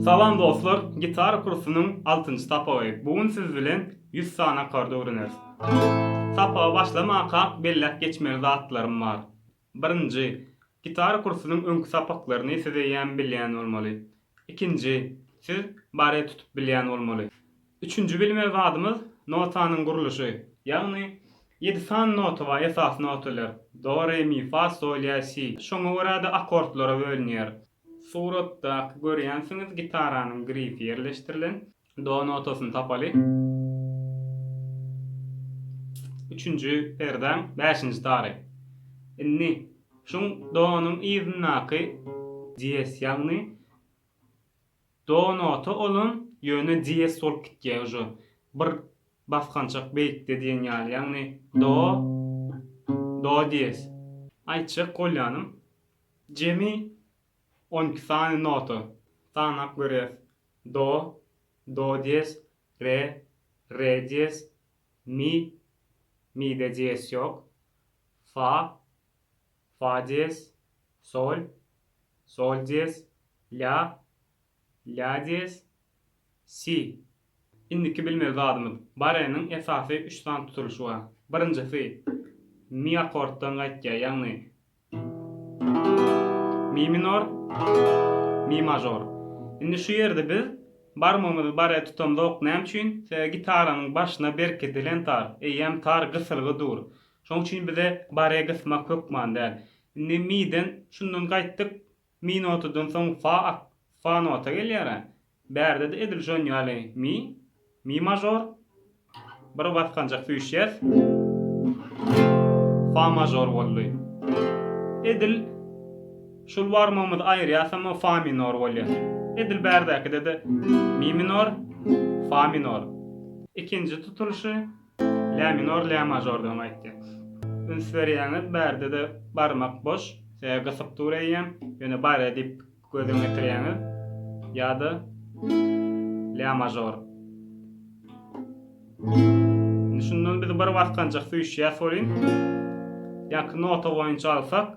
Salam dostlar, gitara kursunyň altynjy sapagy. Bu gün siz bilen 100 sany akkord öwreneris. Sapaga başlamakak belläp geçmeli zatlarym bar. Birinji, gitara kursunyň öňki sapaklaryny siz eýýäm bilýän bolmaly. Ikinji, siz bare tutup bilýän bolmaly. Üçünji bilmeli zadymyz notanyň gurluşy. Ýagny, ýedi sany nota bar esasy notalar, do, re, mi, fa, sol, lýa, si. Şoňa görä-de akkordlara bölünýär. Suratdaky görýänsiňiz gitaranyň grifi ýerleşdirilen. Do notasyny tapaly. Üçünji perdäň bäşinji tary. Indi şuň donyň yzyndaky diýes ýagny do nota olam ýöne diýes bolup gitýär uje bir basgançak beýikde diýen ýaly ýagny do do diýes. Aýtjak bolýanym jemi 12 sany nota sanap görýäs do do diýes re re diýes mi mide diýes ýok fa fa diýes sol sol diýes lýa lýa diýes si Indiki bilmeli zadymyz, bareniň esasy üç sany tutulyşy bar. Birinjisi, mi akkorddan gaýtýar, ýagny mi minor, mi mažor. Indi şu ýerde biz barmagymyzy bare tutamzok, näme üçin? Sebäbi gitaranyň başyna berkidilen tar, eýýäm tar gysylgy dur. Şonuň üçin bize bare gysmak hökman däl. Indi miden şundan gaýtdyk, Mi notadan soň fa ak fa nota gelýär-ä. Bärde-de edil şon ýaly mi, mi mažor, bir basgançak süýşýäs. Fa mažor boldy. Edil şul barmagymyzy aýyrýasam o fa minor bolýar. Edil bärdäkide-de mi minor, fa minor. Ikinji tutulyşy Lä minor, lä mažordan gaýtýar. Üns berýäňiz, bärde-de barmak boş, sebäbi gysyp dur eýýäm. Ýöne bare diýip göz öňüne getirýäňiz. Ýa-da lä mažor. Indi şundan biz bir basgançak süýşýäs welin, ýaňky nota boýunça alsak,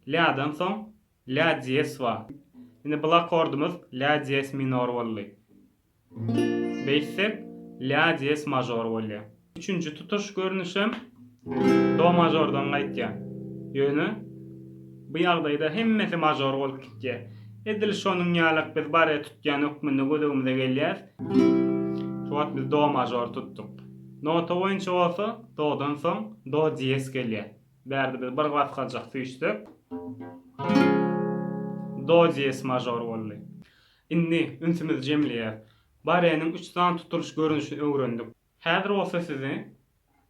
läden soň lä diýes bar. Indi bu akordymyz lä diýes minor boldy. Beýtsek, lýa diýes mažor bolýar. Üçünji tutuş görnüşem do mažordan gaýtýar. Ýöne bu ýagdaýda hemmesi mažor bolup gitýär. Edil şonuň ýalak biz bare tutýan hökmünde göz öňümize gelýär. Şu wagt biz do mažor tutduk. Nota boýunça bolsa dodan soň do diýes gelýär. Bärde biz bir basgançak süýşsek, do diýes mažor boldy. Indi ünsümizi jemleýäs. Bareniň üç sany tutulyş görnüşini öwrendik. Häzir bolsa sizi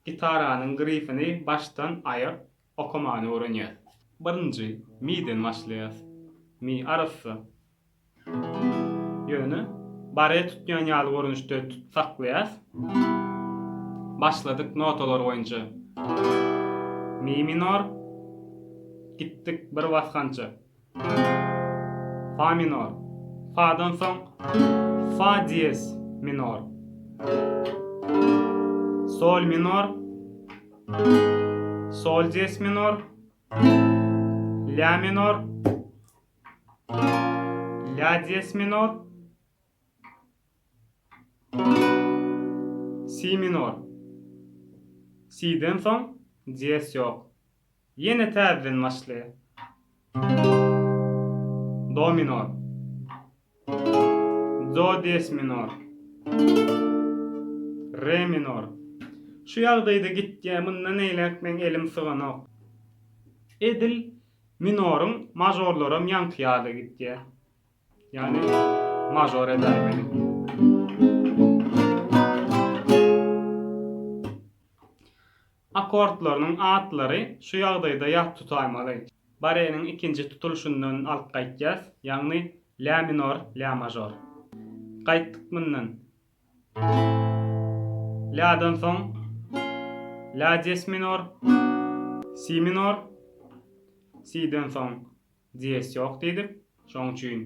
gitaranyň grifini başdan aýak okamany öwrenýäs. Birinji miden başlaýas. Mi arassa. Ýöne bare tutýan ýaly görnüşde tut saklaýas. Başladyk notalar boýunça. Mi minor. Gitdik bir basgança. Fa minor. Fadan soň fa diýez minor. Sol minor. Sol diýez minor. La minor. La diýez minor. Si minor. Siden soň diýez ýok. Ýene täzeden başlaýar. Do minor. Do diýez minor. Re minor. Şu ýagdaýda gitýär, mundan eýläk meň elim syganok. Edil minoryň mažorlaram ýaňky ýaly gitýär. Ýagny mažor edäýmeli. Akkordlarynyň atlary şu ýagdaýda ýat tutaýmaly. Bareniň ikinji tutulyşyndan alyp gaýtýas, ýagny lä minor, lä mažor. Gaýtdyk mundan. Läden soň lä diýes minor, si minor, siden soň diýes ýok diýdik. Şoň üçin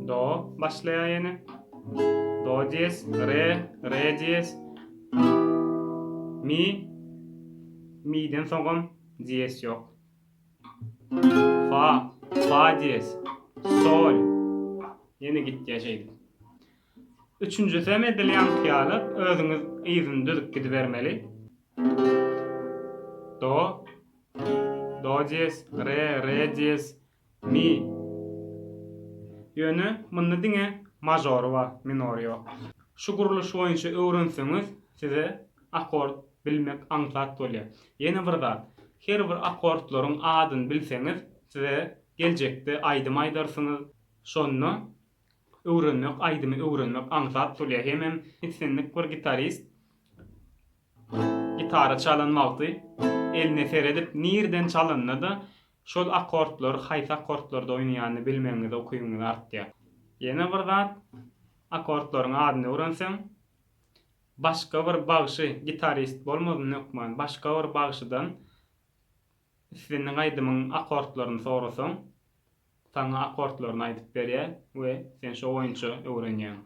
Do başlaýar ýene. Do diýes, re, re diýes. Mi, miden soňam diýes ýok. Fa, fa diýes. Sol. Ýene gitýär şeýdip. Üçünjisem edil ýaňky ýaly özüňiz yzyny düzüp gidibermeli. Do, do diýez, re, re diýez, mi. Ýöne munda diňe mažory bar, minory ýok. Şu gurluş boýunça öwrenseňiz size akord bilmek aňsat bolýar. Ýene bir zat, her bir akordlaryň adyny bilseňiz size geljekde aýdym aýdarsyňyz, şonda öwrenmek aýdymy öwrenmek aňsat bolýar hemem islendik bir gitarist gitara çalan wagty eline seredip nirden çalanda-da şol akordlary haýsy akordlarda oýnaýanyny bilmegiňize ukybyňyz artýar. Ýene bir zat akordlaryň adyny öwrenseň başga bir bagşy gitarist bolmazyn hökman başga bir bagşydan Islendik aýdymyň akordlaryny sorasaň, saňa akordlaryny aýdyp berýär we sen şo boýunça öwrenýäň.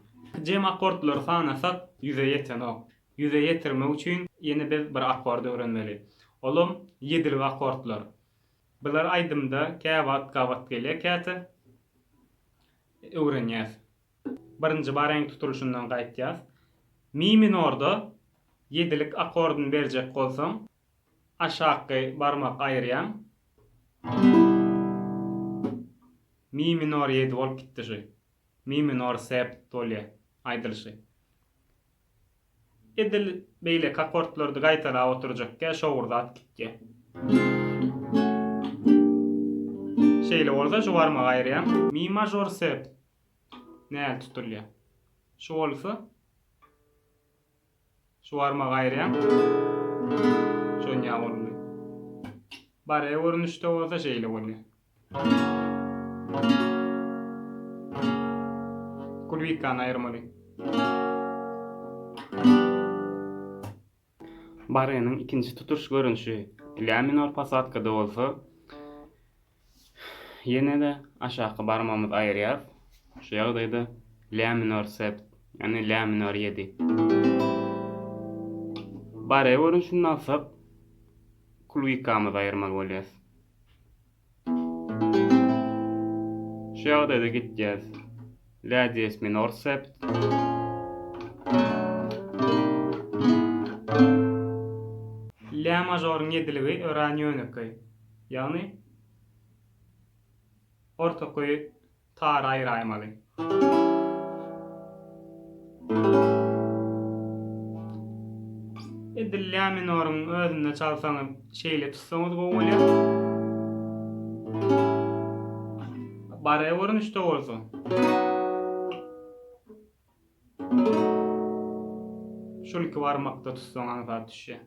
Jem akordlary sanasak ýüze ýetenok. Ýüze ýetirmek üçin ýene biz bir akord öwrenmeli. Olam ýedilik akordlar. Bular aýdymda käwagt gabat gelýär käte öwrenýäs. Birinji bareň tutulyşyndan gaýtýas. Mi minorda ýedilik akordyny berjek bolsaň, Aşakky barmak aýyrýaň. Mi minor ýedi bolup gitdi şu. Mi minor sept bolýa aýdylyşy. Edil beýleki akkordlarda gaýtalap oturjakkä şowurdat gitýä. Şeýle bolsa şu barmagy aýyrýaň. Mi mažor sept näl tutulýa. Şu bolsa Şu barmagy aýyrýaň. Şonýa boldy. Bare görnüşde bolsa şeýle bolýar. Kulwikany aýyrmaly. Bareniň ikinji tutuş görnüşi lä minor posadkada bolsa Ýene-de aşaky barmagymyzy aýyrýarys. Şu ýagdaýda lä minor sept, ýagny lä minor 7. Bare görnüşinde alsak, kulwikamyzy aýyrmaly bolýarys. Şu ýagdaýda gitýäs. Lä diýes minor sept. Lä mažoryň ýediligi örän ýönekeý. Ýagny ortaky tary aýraýmaly. Edil lä minoryň özünde çalsaňyz şeýle tutsaňyz gowy bolýar. Bare görnüşde bolsa. Şul iki barmakda tutsaň aňsat düşýär.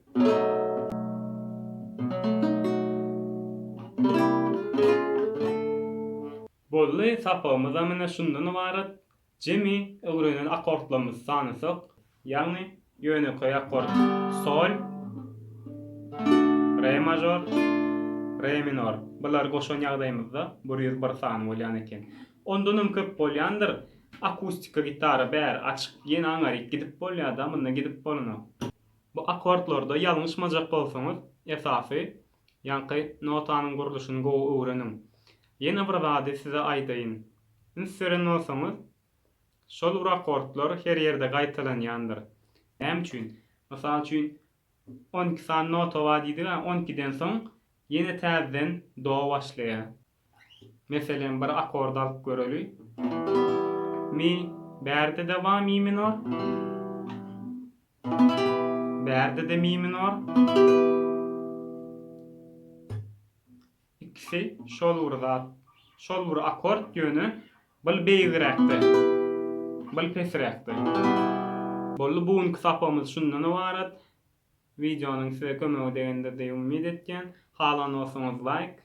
Boldy, sapagymyzam ine şundan ybarat. Jemi öwrenen akkordlarymyzy sanasak, ýagny ýönekeý akkord sol, re mažor, re minor. Bulary goşan ýagdaýymyzda 101 sany bolýan eken. Ondanam köp bolýandyr. Akustika gitara bäri açyk ýene aňaryk gidip bolýada munda gidip bolanok. Bu akkordlarda ýalňyşmajak bolsaňyz esasy ýaňky notanyň gurluşyny gowy öwreniň. Ýene bir zady size aýdaýyn. Üns beren bolsaňyz şol bir akkordlar her ýerde gaýtalanýandyr. Näme üçin? Mysal üçin 12 sany nota bar diýdik-ä, on ikiden soň ýene täzeden do başlaýar. Meselem, bir akord alyp göreli. Mi, bärde-de bar mi minor. Bärde-de mi minor. Ikisi şol bir zat. Şol bir akord ýöne bil beýigräkde, bil pesräkde. Boldy, bu günki sapagymyz şundan ybarat. Wideonyň size kömegi degendir diýip umyt etýän. Halan bolsaňyz laýk,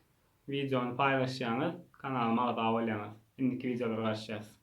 wideony paýlaşýaňyz, kanalyma agza bolýaňyz. Indiki wideolarda garşyşarys.